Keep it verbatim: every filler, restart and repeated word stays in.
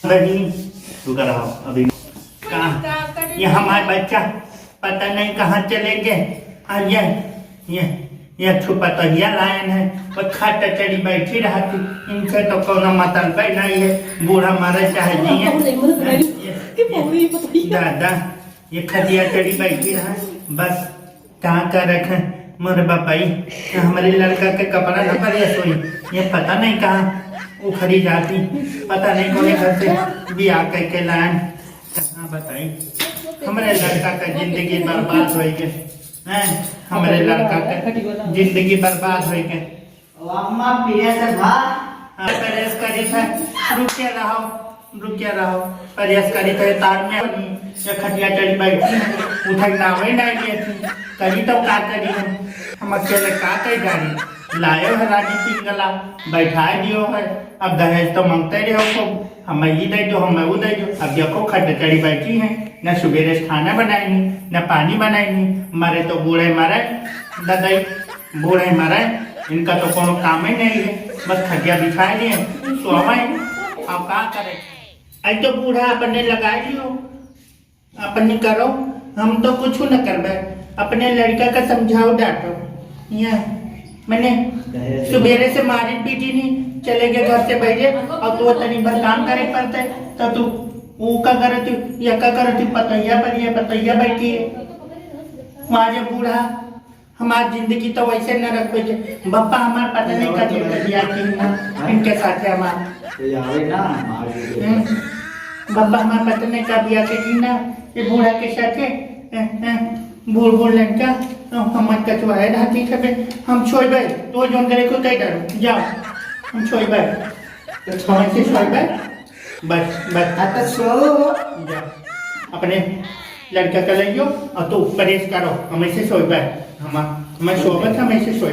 बहिनी, रुका रहो अभी। कहाँ? ये हमारे बच्चा पता नहीं कहाँ चले गए। और ये, ये, ये छुपा तो ये लायन है, वो खाट चढ़ी बैठी रहती। इनसे तो कोनो मतलब ही नहीं है, बूढ़ा मरे चाहे जिए। ये, ये, दादा, ये खटिया चढ़ी बैठी रहा, बस। कहाँ का रखे मोर बापाई, हमरे लड़का के कपड़ा न प्रेस होई, ये पता नहीं कहाँ उखड़ी जाती, पता नहीं कौन घर से बियाह करके लायन। कहाँ बताई, हमरे लड़का का जिंदगी बर्बाद होई के, हैं, हमरे लड़का का जिंदगी बर्बाद होई के। ओ अम्मा, प्रेस है भा? हाँ, प्रेस करी थे। रुके रहो, रुके रहो। प्रेस करी थे, तार में ये खटिया चढ़ी बैठी है, उठे नावे नहीं लेती। करी तो का करी हम? हम अकेले का करी जानी? लायो है रानी पिंगला, बैठाए दियो है। अब दहेज तो मांगते रहो खूब, हम ई दे दो, हम ऊ दे दो। अब देखो, खटिया चढ़ी बैठी है, न सुबेरे से खाना बनाएनी, न पानी बनाएनी। मरे तो बूढ़े मरे, ददई। बूढ़े मरे, इनका तो कोनो कामे नहीं है, बस खटिया बिछाए दिए, सोवे, अब का करे? आज तो बूढ़ा अपने लगाए लियो, अपने करो, हम तो कुछ न करबे, अपने लड़का का समझाओ डांटो। यहाँ, मैंने सुबेरे से मारी पीटी नहीं, चले गए घर से बहरे, और तो तनी भर काम करे पड़ते, तो तू ऊ का करती, या का करती, पतैया पर ये पतैया बैठी है। वहाँ जे बूढ़ा हमार जिंदगी तो वैसे न रखबे जे। बप्पा हमार पता नहीं कब ये बियाह की ना, इनके साथे हमार। तो आवे ना, मार दे। हम्म। बप्पा हमार पता नहीं कब बियाह की ना, ये बूढ़ा के साथे, ए, ए, बूढ़ बूढ़ लड़का, तो हमार कचवा है ना, ठीक है बे, हम छोड़बे, तो जोन करे को कह डरो, जाओ, हम छोड़बे। तो हम ऐसे छोड़बे। बस, बस। हाँ, तो सो। जा, अपने लड़का का ले जाओ और तू परेश करो, हम ऐसे सोए बे। हम, हम सोबत, हम ऐसे सोए।